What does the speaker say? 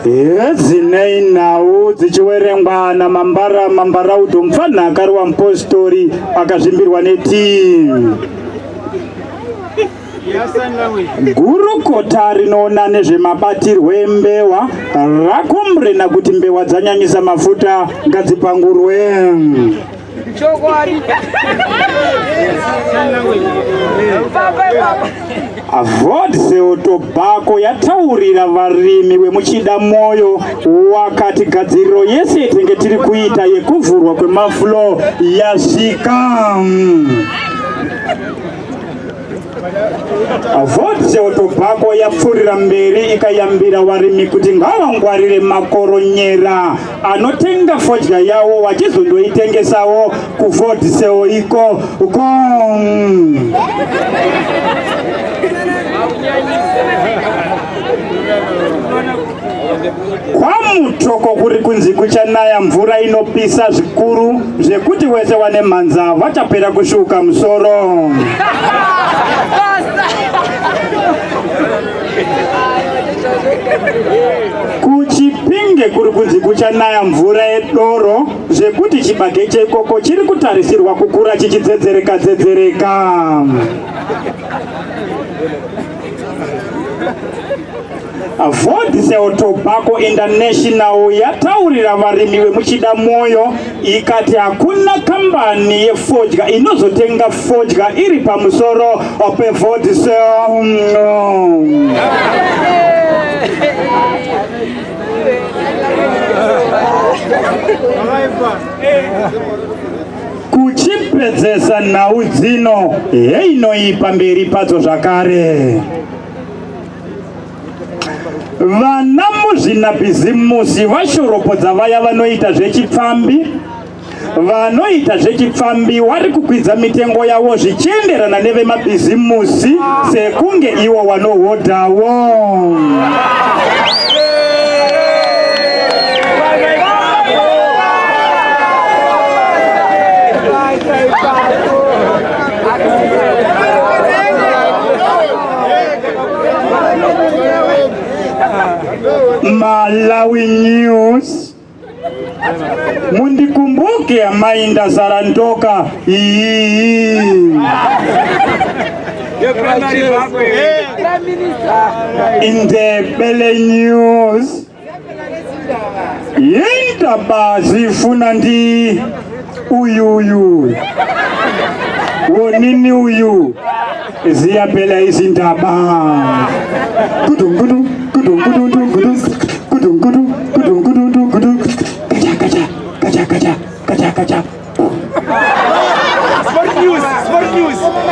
Hedzinei nhau dzichiwerengwa naMambara Mambaraudo mupfanha akarova mupositori akazvimbirwa netii. Gurukota rinoona nezvemabatirwo embewa rakomburena kuti mbewa dzanyanyisa mafuta ngadzipangurwe. Chokwadi. Vodcel Tobacco yataurira varimi vemuchida mwoyo wakati gadziriro yese yetenge tiri kuita yekuvhurwa kwemaflow yasvika. Vodcel Tobacco yapfuurira mberi ikayambira varimi kuti ngavangwarire makoronyera anotenga fodya yawo vachizondoitengesawo kuVodcel iko ko. KwaMutoko kuri kunzi kuchanaya mvura inopisa zvikuru zvekuti wese wane mhanza vachapera kusvuuka musoro. Kuchipinge kuri kunzi kuchanaya mvura yedoro zvekuti chibage chekoko chiri kutarisirwa kukura chichidzedzereka dzedzereka. Vodcel Tobacco International yataurira varimi vemuchida mwoyo ikati hakuna kambani yefodya inozotenga fodya iri pamusoro peVodcel. Kuchipedzesa nhau dzino heinoi pamberi padzo zvakare. Vana muzvinabhizimusi vashoropodza vaya vanoita zvechipfambi. Vanoita zvechipfambi wari kukwidza mitengo yavo zvichienderana nevemabhizimusi sekunge iwo wanohodhawo. Malawi News. Mundikumbuke amai ndazara ndoka iyi. Indebele News. Yindaba zifuna ndi uyuyu wonini uyu ziyaphela izindaba kudu kudu kudu kudu kudu kudu kudu kudu kudu kudu kacha kacha kacha kacha kacha kacha Sport news, sport news.